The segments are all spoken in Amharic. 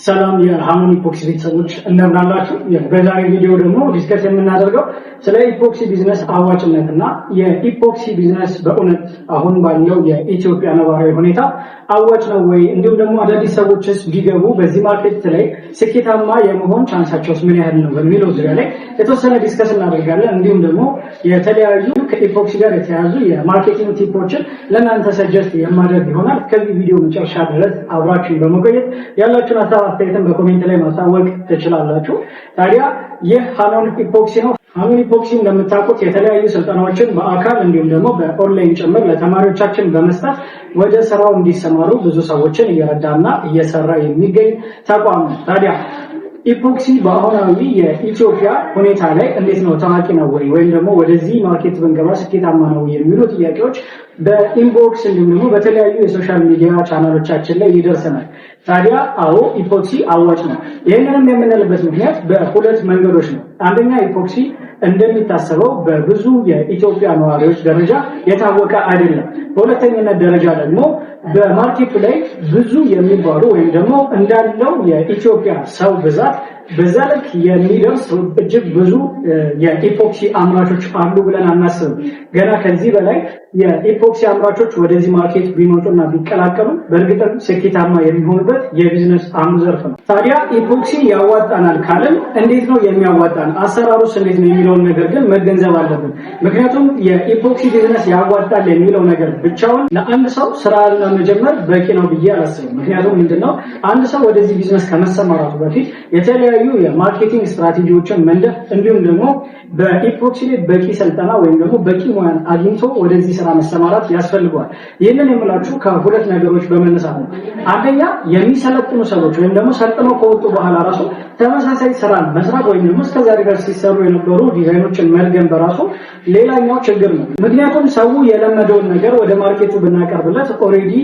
ሰላም የሃኖን epoxy ቤተሰቦች፣ እንደምን አላችሁ? በዛሬ ቪዲዮ ደግሞ discuss የምናደርገው ስለ epoxy business አዋጭነት እና የ epoxy business በእውነት አሁን ባለው የኢትዮጵያ ነባራዊ ሁኔታ አዋጭ ነው ወይ፣ እንዲሁም ደግሞ አዳዲስ ሰዎችስ ቢገቡ በዚህ market ላይ ስኬታማ የመሆን chance ኣቸውስ ምን ያህል ነው በሚለው ዙሪያ ላይ የተወሰነ discuss እናደርጋለን። እንዲሁም ደግሞ የተለያዩ ከ epoxy ጋር የተያያዙ የ marketing tip ኦችን ለእናንተ suggest የማደርግ ይሆናል። ከዚህ ቪዲዮ መጨረሻ ድረስ አብራችሁን በመቆየት ያላችሁን ሀሳብ አስተያየትን በ comment ላይ ማሳወቅ ትችላላችሁ። ታዲያ ይህ ሃኖን epoxy ነው። ሃኖን epoxy እንደምታውቁት የተለያዩ ስልጠናዎችን በአካል እንዲሁም ደግሞ በኦንላይን ጭምር ለተማሪዎቻችን በመስጠት ወደ ስራው እንዲሰማሩ ብዙ ሰዎችን እየረዳና እየሰራ የሚገኝ ተቋም ነው። ታዲያ epoxy በአሁናዊ የኢትዮጵያ ሁኔታ ላይ እንዴት ነው፣ ታዋቂ ነው ወይ፣ ወይም ደግሞ ወደዚህ market ብንገባ ስኬታማ ነው የሚሉ ጥያቄዎች በ inbox እንዲሁም ደግሞ በተለያዩ የ social media channel ኦቻችን ላይ ይደርሰናል። ታዲያ አዎ፣ epoxy አዋጭ ነው። ይህንንም የምንልበት ምክንያት በሁለት መንገዶች ነው። አንደኛ፣ epoxy እንደሚታሰበው በብዙ የኢትዮጵያ ነዋሪዎች ደረጃ የታወቀ አይደለም። በሁለተኝነት ደረጃ ደግሞ በ market ኡ ላይ ብዙ የሚባሉ ወይም ደግሞ እንዳለው የኢትዮጵያ ሰው ብዛት በዛ ልክ የሚደርስ እጅግ ብዙ የ epoxy አምራቾች አሉ ብለን አናስብም። ገና ከዚህ በላይ የ epoxy አምራቾች ወደዚህ market ቢመጡና ቢቀላቀሉ በእርግጥም ስኬታማ የሚሆኑበት የቢዝነስ አንዱ ዘርፍ ነው። ታዲያ epoxy ያዋጣናል ካልን እንዴት ነው የሚያዋጣን፣ አሰራሩስ እንዴት ነው የሚለውን ነገር ግን መገንዘብ አለብን። ምክንያቱም የ epoxy business ያዋጣል የሚለው ነገር ብቻውን ለአንድ ሰው ስራ ለመጀመር በቂ ነው ብዬ አላስብም። ምክንያቱም ምንድነው፣ አንድ ሰው ወደዚህ ቢዝነስ ከመሰማራቱ በፊት የተለያዩ የ marketing strategy ዎችን መንደፍ እንዲሁም ደግሞ በ epoxy ላይ በቂ ስልጠና ወይም ደግሞ በቂ ሙያን አግኝቶ ወደዚህ ስራ መሰማራት ያስፈልገዋል። ይህንን የምላችሁ ከሁለት ነገሮች በመነሳት ነው። አንደኛ፣ የሚሰለጥኑ ሰዎች ወይም ደግሞ ሰልጥነው ከወጡ በኋላ ራሱ ተመሳሳይ ስራን መስራት ወይም ደግሞ እስከዛሬ ድረስ ሲሰሩ የነበሩ ዲዛይኖችን መድገም በራሱ ሌላኛው ችግር ነው። ምክንያቱም ሰው የለመደውን ነገር ወደ market ኡ ብናቀርብለት already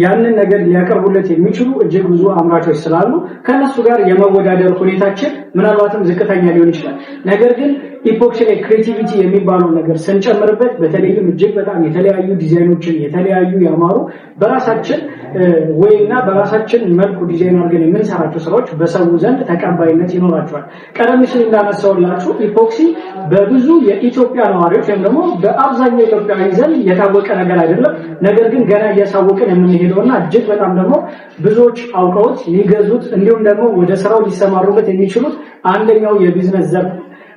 ያንን ነገር ሊያቀርቡለት የሚችሉ እጅግ ብዙ አምራቾች ስላሉ ከነሱ ጋር የመወዳደር ሁኔታችን ምናልባትም ዝቅተኛ ሊሆን ይችላል። ነገር ግን epoxy ላይ creativity የሚባለው ነገር ስንጨምርበት፣ በተለይም እጅግ በጣም የተለያዩ ዲዛይኖችን፣ የተለያዩ ያማሩ፣ በራሳችን way ና በራሳችን መልኩ ዲዛይን አድርገን የምንሰራቸው ስራዎች በሰው ዘንድ ተቀባይነት ይኖራቸዋል። ቀደም ሲል እንዳነሳውላችሁ epoxy በብዙ የኢትዮጵያ ነዋሪዎች ወይም ደግሞ በአብዛኛው ኢትዮጵያዊ ዘንድ የታወቀ ነገር አይደለም። ነገር ግን ገና እያሳወቅን የምንሄደውና እጅግ በጣም ደግሞ ብዙዎች አውቀውት ሊገዙት እንዲሁም ደግሞ ወደ ስራው ሊሰማሩበት የሚችሉት አንደኛው የቢዝነስ ዘርፍ።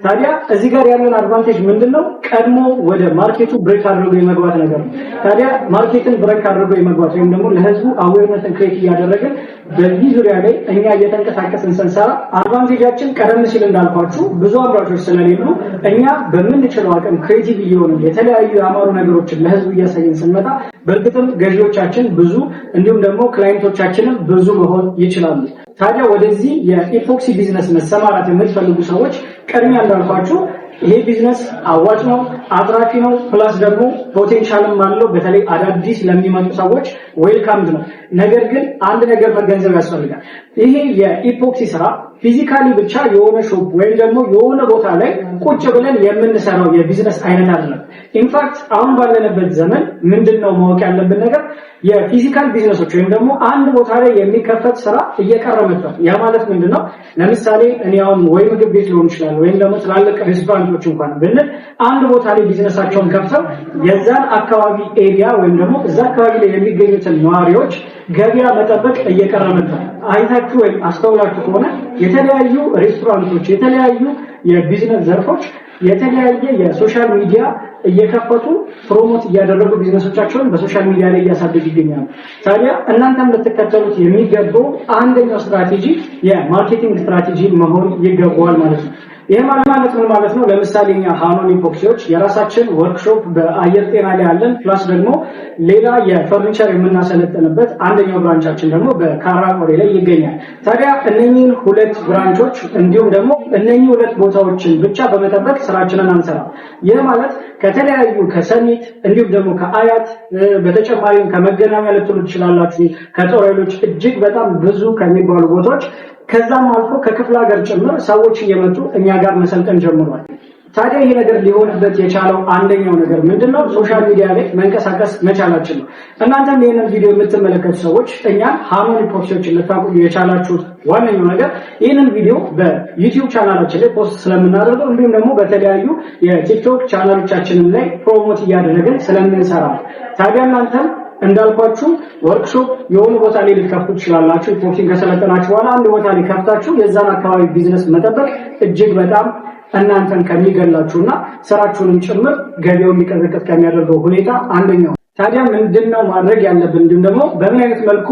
ታዲያ እዚህ ጋር ያለን advantage ምንድነው? ቀድሞ ወደ market ኡ break አድርጎ የመግባት ነገር ነው። ታዲያ market ን break አድርጎ የመግባት ወይም ደግሞ ለህዝቡ awareness ን create እያደረግን በዚህ ዙሪያ ላይ እኛ እየተንቀሳቀስን ስንሰራ advantage ኣችን ቀደም ሲል እንዳልኳችሁ ብዙ አምራቾች ስለሌሉ እኛ በምንችለው አቅም creative እየሆኑ የተለያዩ ያማሩ ነገሮችን ለህዝቡ እያሳየን ስንመጣ በእርግጥም ገዢዎቻችን ብዙ እንዲሁም ደግሞ client ኦቻችንም ብዙ መሆን ይችላሉ። ታዲያ ወደዚህ የ epoxy business መሰማራት የምትፈልጉ ሰዎች ቅድሚያ እንዳልኳችሁ ይሄ ቢዝነስ አዋጭ ነው፣ አትራፊ ነው፣ plus ደግሞ potential ም አለው። በተለይ አዳዲስ ለሚመጡ ሰዎች welcomed ነው። ነገር ግን አንድ ነገር መገንዘብ ያስፈልጋል። ይሄ የ epoxy ስራ physically ብቻ የሆነ shop ወይም ደግሞ የሆነ ቦታ ላይ ቁጭ ብለን የምንሰራው የቢዝነስ አይነት አይደለም። In fact አሁን ባለንበት ዘመን ምንድነው ማወቅ ያለብን ነገር፣ የ physical business ኦች ወይም ደግሞ አንድ ቦታ ላይ የሚከፈት ስራ እየቀረ መጥቷል። ያ ማለት ምንድነው? ለምሳሌ እኔ አሁን ወይ ምግብ ቤት ሊሆን ይችላል ወይም ደግሞ ትላልቅ ሬስቶራንቶች እንኳን ብንል አንድ ቦታ ላይ ቢዝነሳቸውን ከፍተው የዛን አካባቢ area ወይም ደግሞ እዛ አካባቢ ላይ የሚገኙትን ነዋሪዎች ገበያ መጠበቅ እየቀረ መጥቷል። አይታችሁ ወይም አስተውላችሁ ከሆነ የተለያዩ ሬስቶራንቶች፣ የተለያዩ የቢዝነስ ዘርፎች የተለያየ የ social media እየከፈቱ promote እያደረጉ business ኦቻቸውን በ social media ላይ እያሳደጉ ይገኛሉ። ታዲያ እናንተም ልትከተሉት የሚገባው አንደኛው ስትራቴጂ የ marketing strategy መሆን ይገባዋል ማለት ነው። ይሄ ማለት ምን ማለት ነው? ለምሳሌ እኛ ሃኖን epoxy ዎች የራሳችን ወርክሾፕ በአየር ጤና ላይ አለን። Plus ደግሞ ሌላ የፈርኒቸር የምናሰለጥንበት አንደኛው branch ኣችን ደግሞ በካራቆሬ ላይ ይገኛል። ታዲያ እነኚህን ሁለት branch ኦች እንዲሁም ደግሞ እነኚህ ሁለት ቦታዎችን ብቻ በመጠበቅ ስራችንን አንሰራም። ይህ ማለት ከተለያዩ ከሰሚት እንዲሁም ደግሞ ከአያት፣ በተጨማሪም ከመገናኛ ልትሉ ትችላላችሁ፣ ከጦር ኃይሎች፣ እጅግ በጣም ብዙ ከሚባሉ ቦታዎች፣ ከዛም አልፎ ከክፍለ ሀገር ጭምር ሰዎች እየመጡ እኛ ጋር መሰልጠን ጀምሯል። ታዲያ ይህ ነገር ሊሆንበት የቻለው አንደኛው ነገር ምንድነው? Social media ላይ መንቀሳቀስ መቻላችን ነው። እናንተም ይህንን ቪዲዮ የምትመለከቱ ሰዎች እኛን ሃኖን ኢፖክሲዎችን ልታውቁ የቻላችሁት ዋነኛው ነገር ይህንን ቪዲዮ በዩቲዩብ ቻናላችን ላይ post ስለምናደርገው እንዲሁም ደግሞ በተለያዩ የቲክቶክ ቻናሎቻችንም ላይ promote እያደረግን ስለምንሰራ ነው። ታዲያ እናንተም እንዳልኳችሁ ወርክሾፕ የሆኑ ቦታ ላይ ልትከፍቱ ትችላላችሁ። Epoxy ን ከሰለጠናችሁ በኋላ አንድ ቦታ ላይ ከፍታችሁ የዛን አካባቢ ቢዝነስ መጠበቅ እጅግ በጣም እናንተን ከሚገላችሁና ስራችሁንም ጭምር ገበያው እንዲቀዘቅዝ ከሚያደርገው ሁኔታ አንደኛው። ታዲያ ምንድነው ማድረግ ያለብን፣ እንዲሁም ደግሞ በምን አይነት መልኩ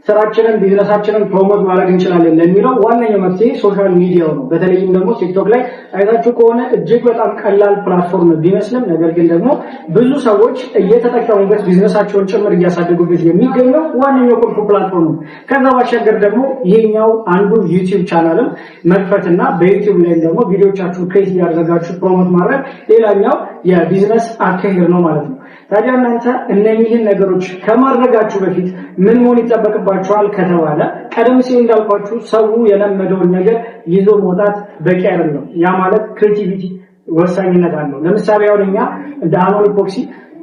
ስራችንን ቢዝነሳችንን promote ማድረግ እንችላለን ለሚለው ዋነኛው መፍትሄ social media ው ነው። በተለይም ደግሞ ቲክቶክ ላይ አይታችሁ ከሆነ እጅግ በጣም ቀላል platform ቢመስልም ነገር ግን ደግሞ ብዙ ሰዎች እየተጠቀሙበት ቢዝነሳቸውን ጭምር እያሳደጉበት የሚገኘው ዋነኛው ቁልፍ platform ነው። ከዛ ባሻገር ደግሞ ይሄኛው አንዱ ዩቲዩብ ቻናልም መክፈትና በዩቲዩብ ላይም ደግሞ ቪዲዮቻችሁን create እያደረጋችሁ promote ማድረግ ሌላኛው የቢዝነስ አካሄድ ነው ማለት ነው። ታዲያ እናንተ እነኚህን ነገሮች ከማድረጋችሁ በፊት ምን መሆን ይጠበቅባችኋል ከተባለ ቀደም ሲል እንዳልኳችሁ ሰው የለመደውን ነገር ይዞ መውጣት በቂ አይደለም። ያ ማለት creativity ወሳኝነት አለው። ለምሳሌ አሁን እኛ እንደ ሃኖን ኢፖክሲ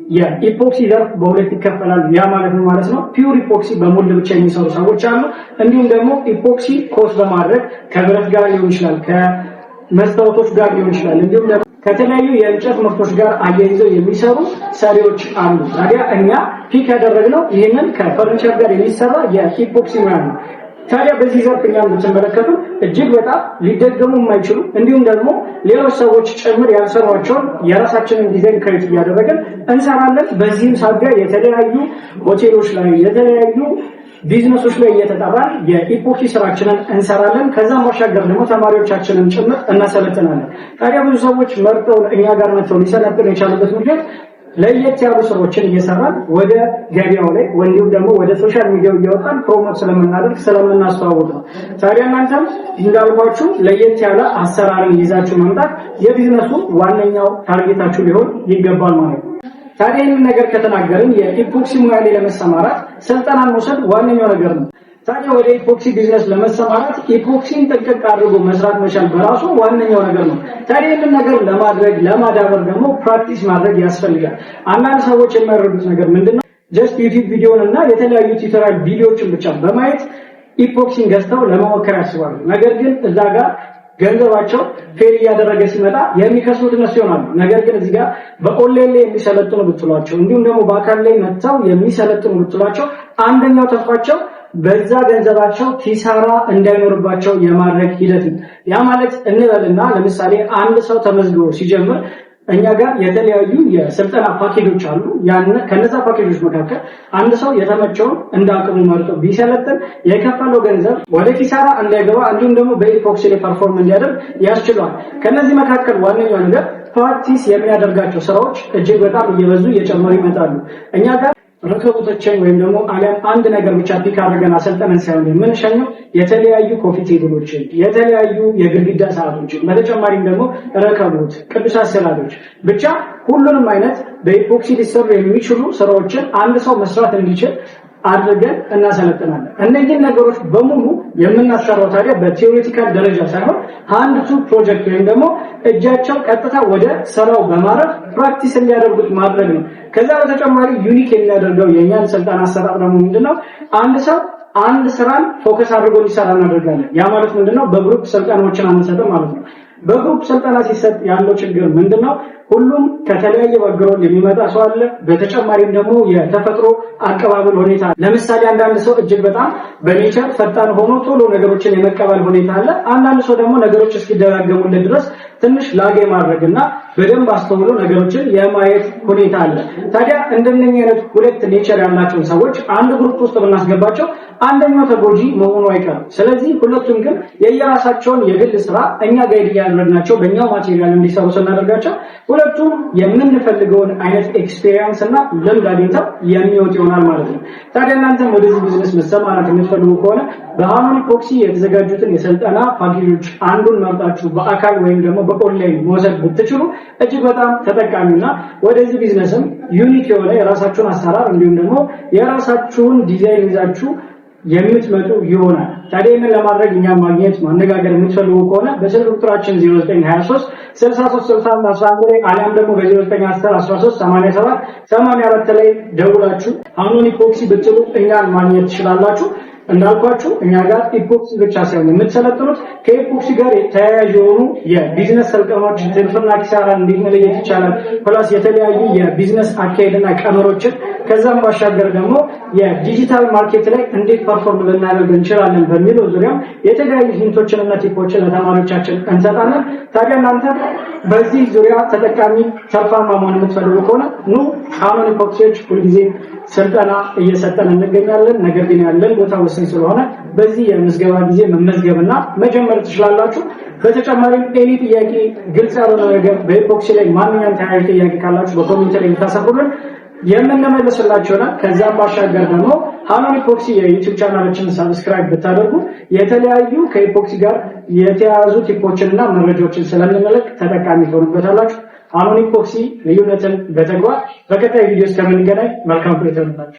የ epoxy ዘርፍ በሁለት ይከፈላል። ያ ማለት ምን ማለት ነው? Pure epoxy በ mold ብቻ የሚሰሩ ሰዎች አሉ። እንዲሁም ደግሞ epoxy coat በማድረግ ከብረት ጋር ሊሆን ይችላል፣ ከመስታወቶች ጋር ሊሆን ይችላል፣ እንዲሁም ደግሞ ከተለያዩ የእንጨት ምርቶች ጋር አያይዘው የሚሰሩ ሰሪዎች አሉ። ታዲያ እኛ pick ያደረግነው ይህንን ከፈርኒቸር ጋር የሚሰራ የ epoxy ሙያ ነው። ታዲያ በዚህ ዘርፍ እኛን ብትመለከቱ እጅግ በጣም ሊደገሙ የማይችሉ እንዲሁም ደግሞ ሌሎች ሰዎች ጭምር ያልሰሯቸውን የራሳችንን ዲዛይን create እያደረግን እንሰራለን። በዚህም ሳቢያ የተለያዩ ሆቴሎች ላይ፣ የተለያዩ ቢዝነሶች ላይ እየተጠራን የ epoxy ስራችንን እንሰራለን። ከዛም ባሻገር ደግሞ ተማሪዎቻችንን ጭምር እናሰለጥናለን። ታዲያ ብዙ ሰዎች መርጠው እኛ ጋር መጥተው ሊሰለጥኑ የቻሉበት ምክንያት ለየት ያሉ ስራዎችን እየሰራን ወደ ገበያው ላይ እንዲሁም ደግሞ ወደ social media ው እያወጣን promote ስለምናደርግ፣ ስለምናስተዋውቅ ነው። ታዲያ እናንተም እንዳልኳችሁ ለየት ያለ አሰራርን ይዛችሁ መምጣት የቢዝነሱ ዋነኛው target ኣችሁ ሊሆን ይገባል ማለት ነው። ታዲያ ይህንን ነገር ከተናገርን የ epoxy ሙያ ላይ ለመሰማራት ስልጠናን መውሰድ ዋነኛው ነገር ነው። ታዲያ ወደ epoxy ቢዝነስ ለመሰማራት epoxy ን ጥንቅቅ አድርጎ መስራት መቻል በራሱ ዋነኛው ነገር ነው። ታዲያ ይህንን ነገር ለማድረግ፣ ለማዳበር ደግሞ practice ማድረግ ያስፈልጋል። አንዳንድ ሰዎች የማይረዱት ነገር ምንድነው? Just ዩቲዩብ ቪዲዮን እና የተለያዩ tutorial ቪዲዮዎችን ብቻ በማየት epoxy ን ገዝተው ለመሞከር ያስባሉ። ነገር ግን እዛ ጋር ገንዘባቸው fail እያደረገ ሲመጣ የሚከስሩት እነሱ ይሆናሉ። ነገር ግን እዚህ ጋር በኦንላይን ላይ የሚሰለጥኑ ብትሏቸው፣ እንዲሁም ደግሞ በአካል ላይ መጥተው የሚሰለጥኑ ብትሏቸው አንደኛው ተስፋቸው በዛ ገንዘባቸው ኪሳራ እንዳይኖርባቸው የማድረግ ሂደት ነው። ያ ማለት እንበልና ለምሳሌ አንድ ሰው ተመዝግቦ ሲጀምር እኛ ጋር የተለያዩ የስልጠና ፓኬጆች አሉ። ያን ከነዛ ፓኬጆች መካከል አንድ ሰው የተመቸውን እንደ አቅሙ መርጦ ቢሰለጥን የከፈለው ገንዘብ ወደ ኪሳራ እንዳይገባ እንዲሁም ደግሞ በ epoxy ላይ perform እንዲያደርግ ያስችለዋል። ከነዚህ መካከል ዋነኛው ነገር practice የሚያደርጋቸው ስራዎች እጅግ በጣም እየበዙ እየጨመሩ ይመጣሉ። እኛ ጋር ረከቦቶችን ወይም ደግሞ አሊያም አንድ ነገር ብቻ pick አድርገን አሰልጠነን ሳይሆን የምንሸኘው የተለያዩ coffee table ኦችን፣ የተለያዩ የግድግዳ ሰዓቶችን፣ በተጨማሪም ደግሞ ረከቦት፣ ቅዱሳት ስዕላቶች፣ ብቻ ሁሉንም አይነት በ epoxy ሊሰሩ የሚችሉ ስራዎችን አንድ ሰው መስራት እንዲችል አድርገን እናሰለጥናለን። እነዚህን ነገሮች በሙሉ የምናሰራው ታዲያ በ theoretical ደረጃ ሳይሆን hand to project ወይም ደግሞ እጃቸው ቀጥታ ወደ ስራው በማረፍ practice እንዲያደርጉት ማድረግ ነው። ከዛ በተጨማሪ unique የሚያደርገው የእኛን ስልጠና አሰጣጥ ደግሞ ምንድነው? አንድ ሰው አንድ ስራን focus አድርጎ እንዲሰራ እናደርጋለን። ያ ማለት ምንድነው? በ group ስልጠናዎችን አንሰጥም ማለት ነው። በ group ስልጠና ሲሰጥ ያለው ችግር ምንድነው? ሁሉም ከተለያየ background የሚመጣ ሰው አለ። በተጨማሪም ደግሞ የተፈጥሮ አቀባበል ሁኔታ፣ ለምሳሌ አንዳንድ ሰው እጅግ በጣም በ nature ፈጣን ሆኖ ቶሎ ነገሮችን የመቀበል ሁኔታ አለ። አንዳንድ ሰው ደግሞ ነገሮች እስኪደጋገሙለት ድረስ ትንሽ lag የማድረግ እና በደንብ አስተውሎ ነገሮችን የማየት ሁኔታ አለ። ታዲያ እንደነኛ አይነት ሁለት nature ያላቸውን ሰዎች አንድ group ውስጥ ብናስገባቸው አንደኛው ተጎጂ መሆኑ አይቀርም። ስለዚህ ሁለቱም ግን የየራሳቸውን የግል ስራ እኛ guide እያደረግናቸው በእኛው material እንዲሰሩ ስናደርጋቸው ሁለቱም የምንፈልገውን አይነት experience እና ልምድ አግኝተው የሚወጡ ይሆናል ማለት ነው። ታዲያ እናንተም ወደዚህ ቢዝነስ መሰማራት የምትፈልጉ ከሆነ በሃኖን ኢፖክሲ የተዘጋጁትን የስልጠና ፓኬጆች አንዱን መርጣችሁ በአካል ወይም ደግሞ በኦንላይን መውሰድ ብትችሉ እጅግ በጣም ተጠቃሚና ወደዚህ ቢዝነስም unique የሆነ የራሳችሁን አሰራር እንዲሁም ደግሞ የራሳችሁን ዲዛይን ይዛችሁ የምትመጡ ይሆናል። ታዲያ ይህንን ለማድረግ እኛ ማግኘት ማነጋገር የምትፈልጉ ከሆነ በስልክ ቁጥራችን 0923 63 61 11 ላይ አሊያም ደግሞ በ0910 13 87 84 ላይ ደውላችሁ ሃኖን epoxy ብትሉ እኛን ማግኘት ትችላላችሁ። እንዳልኳችሁ እኛ ጋር epoxy ብቻ ሳይሆን የምትሰለጥኑት ከ epoxy ጋር ተያያዥ የሆኑ የቢዝነስ ስልጠናዎች፣ ትርፍና ኪሳራን እንዴት መለየት ይቻላል፣ plus የተለያዩ የቢዝነስ አካሄድና ቀመሮችን፣ ከዛም ባሻገር ደግሞ የ digital market ላይ እንዴት perform ልናደርግ እንችላለን በሚለው ዙሪያ የተለያዩ hint ኦችንና tip ኦችን ለተማሪዎቻችን እንሰጣለን። ታዲያ እናንተ በዚህ ዙሪያ ተጠቃሚ ትርፋማ መሆን የምትፈልጉ ከሆነ ኑ ሃኖን epoxy ዎች ሁልጊዜ ስልጠና እየሰጠን እንገኛለን። ነገር ግን ያለን ቦታ ውስን ስለሆነ በዚህ የምዝገባ ጊዜ መመዝገብና መጀመር ትችላላችሁ። በተጨማሪም any ጥያቄ፣ ግልጽ ያልሆነ ነገር በ epoxy ላይ ማንኛውም ተያያዥ ጥያቄ ካላችሁ በ comment ላይ ልታሰፍሩልን የምንመልስላችሁ ይሆናል። ከዛም ባሻገር ደግሞ ሃኖን epoxy የ YouTube channel ኣችንን subscribe ብታደርጉ የተለያዩ ከ epoxy ጋር የተያያዙ tip ኦችንና መረጃዎችን ስለምንለቅ ተጠቃሚ ትሆኑበታላችሁ። ሃኖን epoxy ልዩነትን በተግባር። በቀጣይ ቪዲዮ እስከምንገናኝ መልካም ቆይታ ይሁንላችሁ።